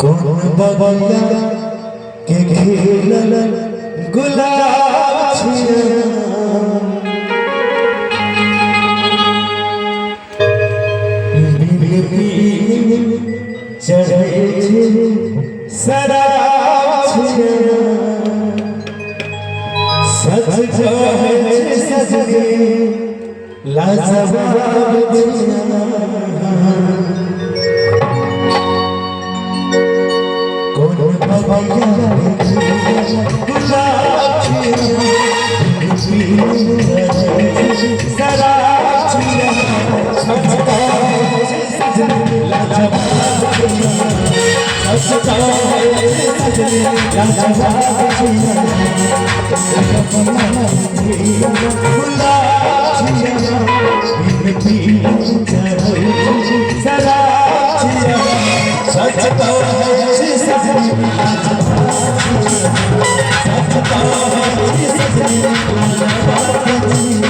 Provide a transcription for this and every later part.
कोन बगिया के खिलल गुलाब छियै। बिन पीने चढ़ै छै शराब छियै। सच कहै छै सजनी लाजवाब छियै। कोन बगिया के खिलल गुलाब छियै। बिन पीने चढ़ै छै शराब छियै। सच कहै छै सजनी लाजवाब छियै। सच कहै छै सजनी लाजवाब छियै। गुलाब छियै। बिन पीने चढ़ै छै शराब छियै। सच कहै छै सजनी लाजवाब छियै। सच कहै छै सजनी लाजवाब छियै।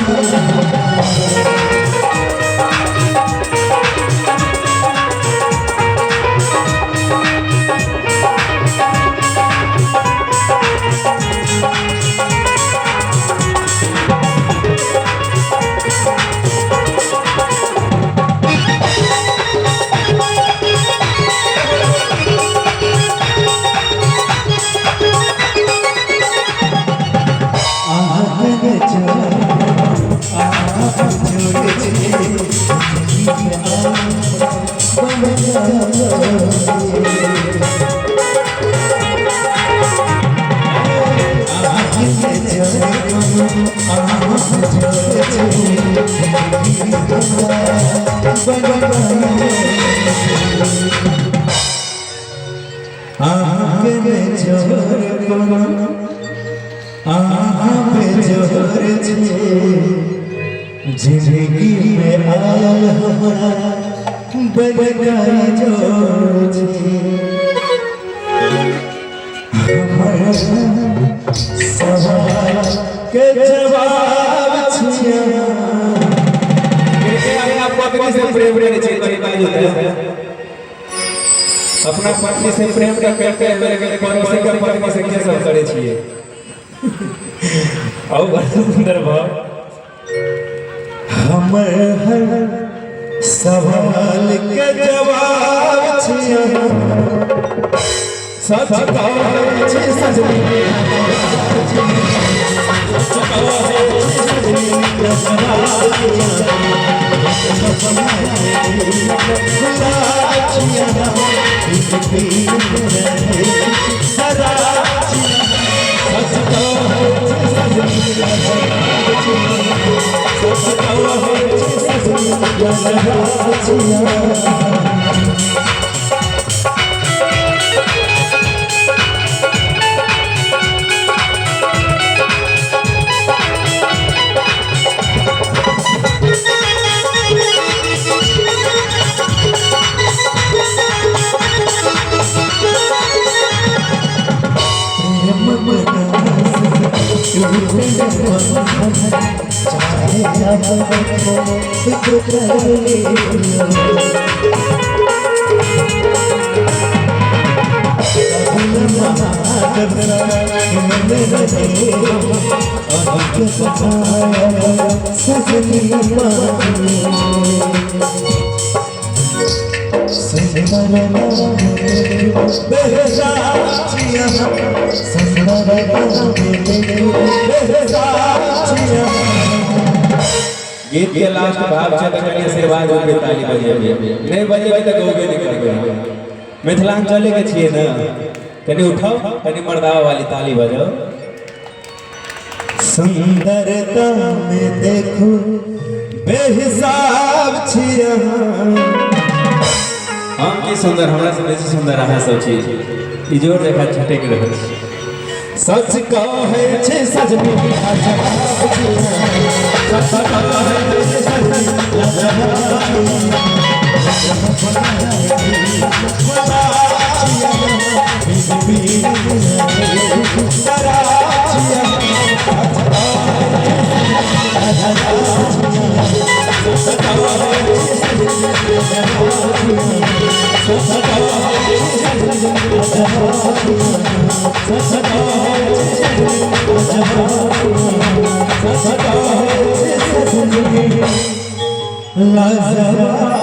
अहाँके जोर अहाँ जोर छै जिंदगी में बन अहाँके जोर अहाँ जोर छै जिंदगी बन अहाँके जोर कोनो अहाँ पे जोर छै जिंदगी में आयल हमरा बड़का जोर छै। हमर सवाल के जवाब छियै। कृपया अपना पत्नी से प्रेम करै छी कहीं कहीं होता है। अपना पत्नी से प्रेम न करते हुए लेकिन पड़ोसी के पत्नी से के सब करै छियै। और बड़ा सुंदर भाव। हमर हर सवाल के जवाब छियै। सच कहै छै सजनी सच कहै छै सजनी लाजवाब छियै। गुलाब छियै। बिन पीने शराब छियै। सच कहै छै सजनी लाजवाब छियै। सच कहै छै सजनी लाजवाब छियै। प्रेम टूटे बंधन चाहे अपन को कर लियो। मन रहे अहक बचाया सजनी सुंदर बेहसाब छियै। सुंदर बेहसाब छियै। गीत के लास्ट भाव छै तऽ कनि आशीर्वाद रूपे ताली बजेबै, नहि बजेबै तऽ गौबे नहि करबै। मिथिलांचले के छियै ने, कनि उठाओ, कनि मर्दावा वाली ताली बजाओ। सुंदरता में देखू बेहिसाब छियै। हम की सुंदर, हमरा से बेसी सुंदर अहाँ सब छी। ई जोर देखा छटकि रहल छी। सच कहै छै सजनी लाजवाब छियै। सच कहै छै सजनी लाजवाब छियै। गुलाब छियै। बिन पीने शराब छियै। सच कहै छै लाजवाब छियै। सच कहै छै सजनी लाजवाब छियै। सच कहै छै सजनी लाजवाब।